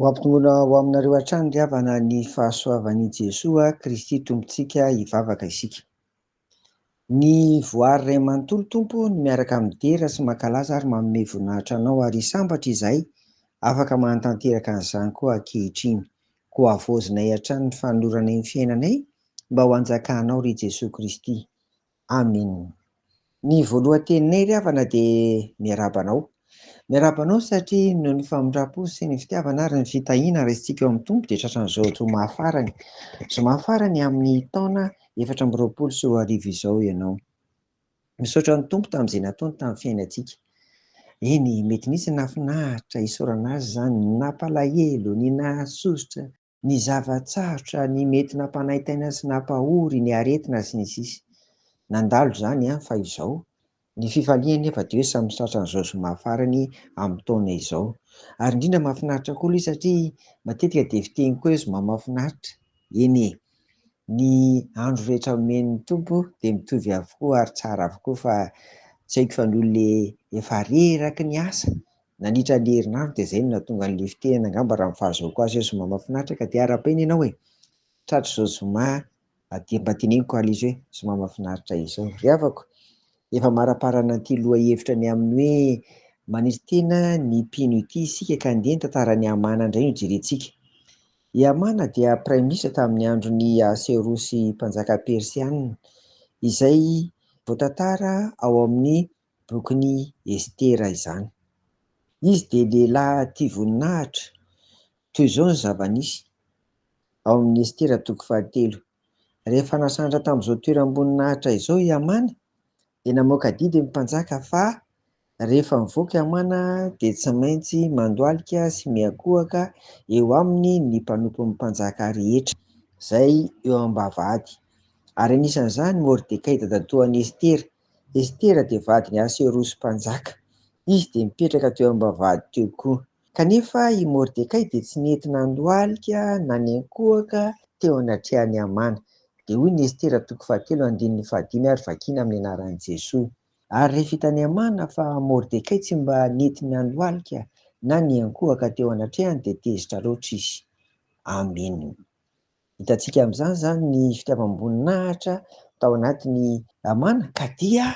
Ho ampitomboina ho aminareo hatrany ry havana ny fahasoavan'i Jesoa Kristy Tompontsika hivavaka isika. Ny voary iray manontolo Tompo no miaraka midera sy mankalaza ary manome voninahitra Anao ary sambatra izahay afaka mahatanteraka an'izany koa ankehitriny. Koa havaozinay hatrany ny fanoloranay ny fiainanay mba ho anjakanao ry Jesoa Kristy. Amen. Ny voalohan-teninay ry havana dia miarahaba anao. Miarahaba anao satria noho ny famindram-po sy ny fitiavana ary ny fitahiana raisintsika eo amin'ny Tompo dia tratran'izao zoma farany. Zoma farany amin'ny taona 2024 izao ianao. Misaotra ny Tompo tamin'izay nataony tamin'ny fiainantsika. Eny, mety nisy ny nahafinaritra, isaorana azy izany, ny nampalahelo, ny nahasosotra, ny zava-tsarotra, ny mety nampanaintaina sy nampahory, ny aretina sy ny sisa. Nandalo izany an, fa izao. Ny fifaliana nefa dia hoe samy tratran'izao zoma farany amin'ny taona izao. Ary indrindra mahafinaritra koa aloha satria matetika dia fiteniko hoe zoma mahafinaritra. Eny e, ny andro rehetra omen'ny Tompo dia mitovy avokoa ary tsara avokoa fa tsy haiko fa ny olona efa reraky ny asa nandritra ny herinandro dia izay no nahatonga an'ilay fitehana angamba raha ny fahazoako azy hoe zoma mahafinaritra ka dia arahabaina ianao e! Tratr'izao zoma dia mba teneniko ary izy hoe zoma mahafinaritra izao. Ry havako, efa maraparana an'ity lohahevitra ny amin'ny hoe maniry tena ny mpino ity isika ka andeha ny tantaran'i Hamana indray no jerentsika. I Hamana dia praiminisitra tamin'ny andron'i Ahaserosy mpanjaka persiana, izay voatantara ao amin'ny bokin'i Estera izany. Izy dia lehilahy tia voninahitra. Toy izao ny zava-nisy, ao amin'ny Estera toko fahatelo. Rehefa nasandratra tamin'izao toeram-boninahitra izao i Hamana, dia namoaka didy ny mpanjaka fa rehefa mivoaka i Hamana dia tsy maintsy mandohalika sy miankohoka eo aminy ny mpanompon'ny mpanjaka rehetra izay eo am-bavahady. Ary anisan'izany Mordekay dadatoan'i Estera. Estera dia vadin'i Ahaserosy mpanjaka. Izy dia nipetraka teo am-bavahady teo koa. Kanefa i Mordekay dia tsy nety nandohalika na niankohoka teo anatrehan'i Hamana. Dia hoy ny Estera toko fahatelo andininy fahadimy ary vakiana amin'ny anaran'i Jesoa. Ary rehefa hitan'i Hamana fa Mordekay tsy mba nety nandohalika na niankohoka teo anatrehany dia tezitra loatra izy. Amena. Hitantsika amin'izany izany ny fitiavam-boninahitra tao anatin'i Hamana ka dia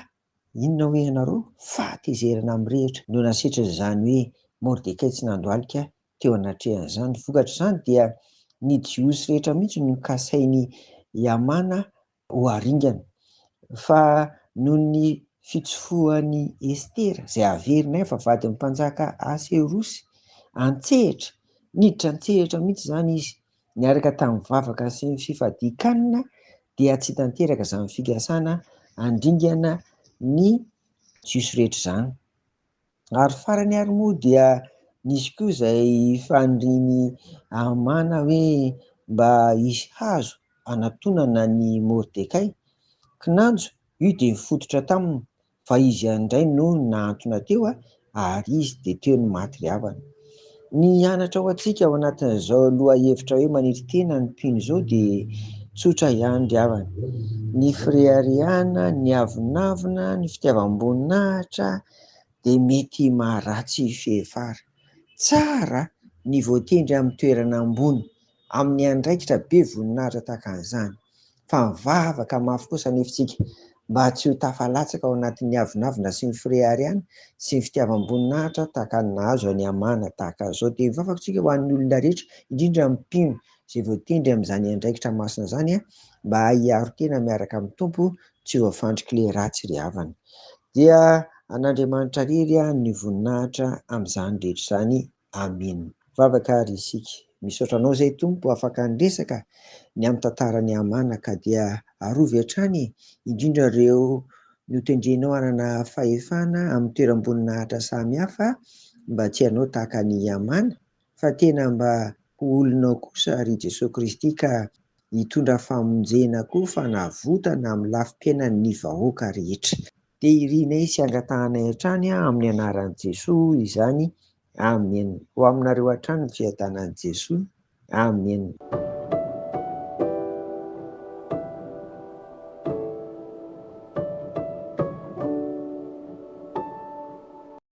Inona hoy ianareo? Fahatezerana mirehitra no nasetrin'izany hoe Mordekay tsy nandohalika teo anatrehan'izany. Vokatr'izany dia ny Jiosy rehetra mihitsy no nokasain'i Hamana ho haringana. Fa noho ny fitsofohan'i Estera, izay averinay fa vadin'ny mpanjaka Ahaserosy, an-tsehatra, niditra an-tsehatra mihitsy izany izy, niaraka tamin'ny vavaka sy ny fifadian-kanina dia tsy tanteraka izany fikasana handringana ny Jiosy rehetra izany. Ary farany ary moa dia nisy koa izay fanirian'i Hamana hoe mba hisy hazo hanatonana an'i Mordekay, kinanjo io dia nifototra taminy fa izy ihany indray no nahantona teo ary izy dia teo no maty ry havana. Ny anatra ho antsika ao anatin'izao lohahevitra hoe maniry tena ny mpino izao dia tsotra ihany ry havana. Ny fireharehana, ny avonavona, ny fitiavam-boninahitra dia mety maharatsy fehefara. Tsara ny voatendry amin'ny toerana ambony amin'ny andraikitra be voninahitra tahaka an'izany, fa mivavaka mafy kosa anefa isika mba tsy ho tafalatsaka ao anatin'ny avonavona sy ny fireharehana sy ny fitiavam-boninahitra tahaka ny nahazo an'i Hamana tahaka an'izao. Dia mivavaka isika ho an'ny olona rehetra, indrindra ny mpino izay voatendry amin'izany andraikitra masina izany mba hiaro tena miaraka amin'ny Tompo tsy ho voafandrik'ilay ratsy ry havana. Dia an'Andriamanitra irery ny voninahitra amin'izany rehetra izany. Amena. Vavaka ary isika. Misaotra anao izay Tompo afaka niresaka ny amin'ny tantaran'i Hamana ka dia arovy hatrany e, indrindra ireo notendrenao hanana fahefana amin'ny toeram-boninahitra samihafa mba tsy hanao tahaka an'i Hamana fa tena mba ho olonao kosa ry Jesoa Kristy ka hitondra famonjena koa fanavotana amin'ny lafim-piainan'ny vahoaka rehetra. Dia irinay sy angatahanay hatrany amin'ny anaran'i Jesoa izany. Amen. Ho aminareo hatrany ny fiadanan'i Jesoa. Amen.